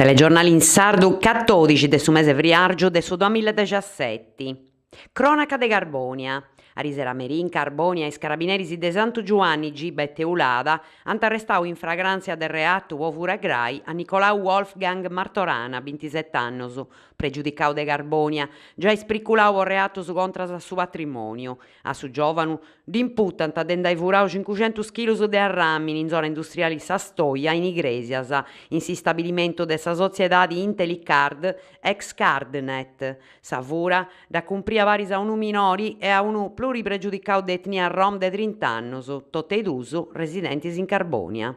Telegiornali in sardu catodixi de su mese friargiu de su duamilla e dexaseti. Cronaca de Carbònia. Arisero a merì in Carbònia is carabineris de Santu Giuanni, Giba e Teulada ant arrestau in fragràntzia de reatu po fura grai a Nicolau Wolfgang Martorana, bintiset'annus, pregiudicau de Carbònia, giai spriculau po reatus contras a su patrimòniu. A su giòvanu dd'imputant de nd'ai furau cincuxentus chilus de arràmini in zona industriali Sa Stoja in Igrèsias, in s'istabilimentu de sa sotziedadi Intelicard, ex Cardnet. Sa fura dd'at cumpria paris a unu minori e a unu pluripregiudicau de etnia rom de trint'annus, totu e duus residentis in Carbònia.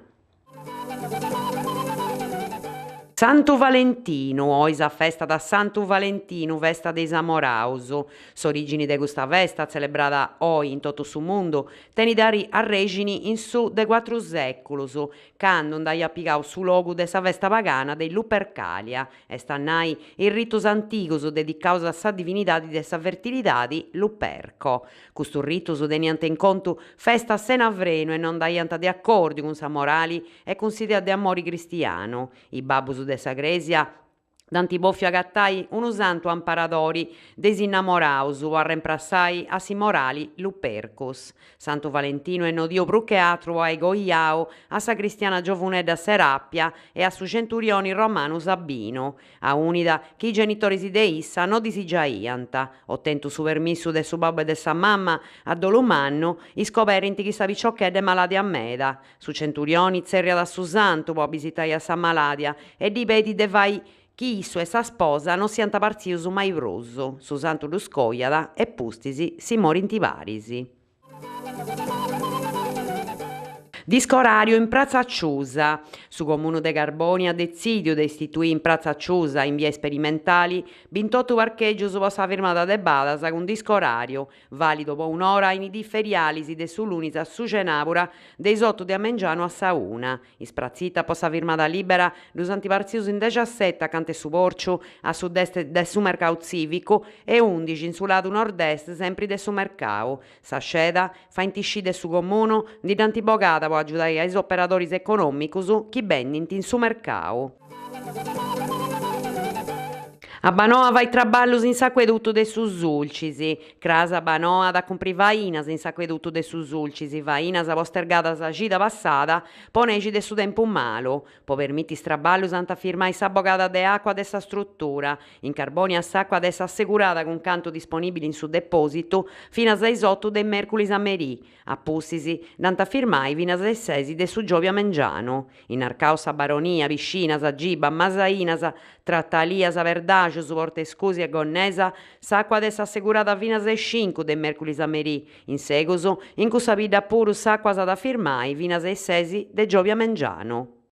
Santu Valentinu, Oi s'afestat Santu Valentinu, festa de is amoraus. S'orìgini de custa festa, tzelebrada oi in totu su mundu, tenit arrèxini in su de cuatru sèculus, candu nd'aiat pigau su logu de sa festa pagana de is Lupercalia, est a nai is ritus antigus dedicaus a sa divinidadi de sa fertilidadi Luperco. Custus ritus teniant in contu festas sena frenu e no andaiant de acòrdiu cun sa morali e cun s'idea de amori cristianu. Is babbus de sa Crèsia dd'ant bòfiu agatai unu santu amparadori de is innamoraus po arremprassai a s'immorali Lupercus. Santu Valentinu est nodiu prus che atru po ai coiau a sa cristiana giovunedda Serapia e a su centurioni romanu Sabinu, aunida chi is genitoris de issa no disigiaiant. Otentu su permissu de su babbu e de sa mamma, a dolu mannu, iscoberint chi sa piciochedda est malàdia meda. Su centurioni tzèrriat a su santu po abisitai a sa malàdia e ddi pedit de fai chi issu e sa sposa no siant partzius mai prus. Su santu ddus coiat e pustis si morint paris. Disco oràriu in Pratza Ciusa. Su Comunu de Carbònia at detzìdiu de istituì in Pratza Ciusa, in via isperimentali, bintotu parchègius po sa firmada de badas cun disco oràriu, vàlidu po un'ora in is diis ferialis de su lunis a su cenàbura de is otu de a mengianu a sa una. Is pratzitas po sa firmada lìbera ddus ant partzius in dexaseti acanta 'e su pòrciu a sud-est de su mercau tzìvicu e undixi in su ladu nord-est sempri de su mercau. Sa sceda, faint scì de su Comunu, ndi dd'ant bogada po agiudai a is operadoris econòmicus chi bendint in su mercau. Abbanoa fait traballus in s'acuedutu de su Sulcis. Cras Abbanoa at a cumpri fainas in s'acuedutu de su Sulcis, fainas postergadas sa cida passada po nexi de su tempus malu. Po permiti is traballus ant a firmai sa bogada de àcua de sa strutura. In Carbònia s'àcua at essi assegurada cun cantu disponìbili in su depòsitu finas a is otu de mèrculis a merì. A pustis dd'ant a firmai finas a is ses de su giòbia mengianu. In Narcau Sa Baronia, Piscinas, Giba, Masainas, Tratalias, Perdaxus, Portescusi e Gonnesa, s'àcua at essi assegurada finas a is cincu de mèrculis a merì. In segus, in cussa bidda puru s'àcua s'at a firmai finas a is ses de giòbia mengianu.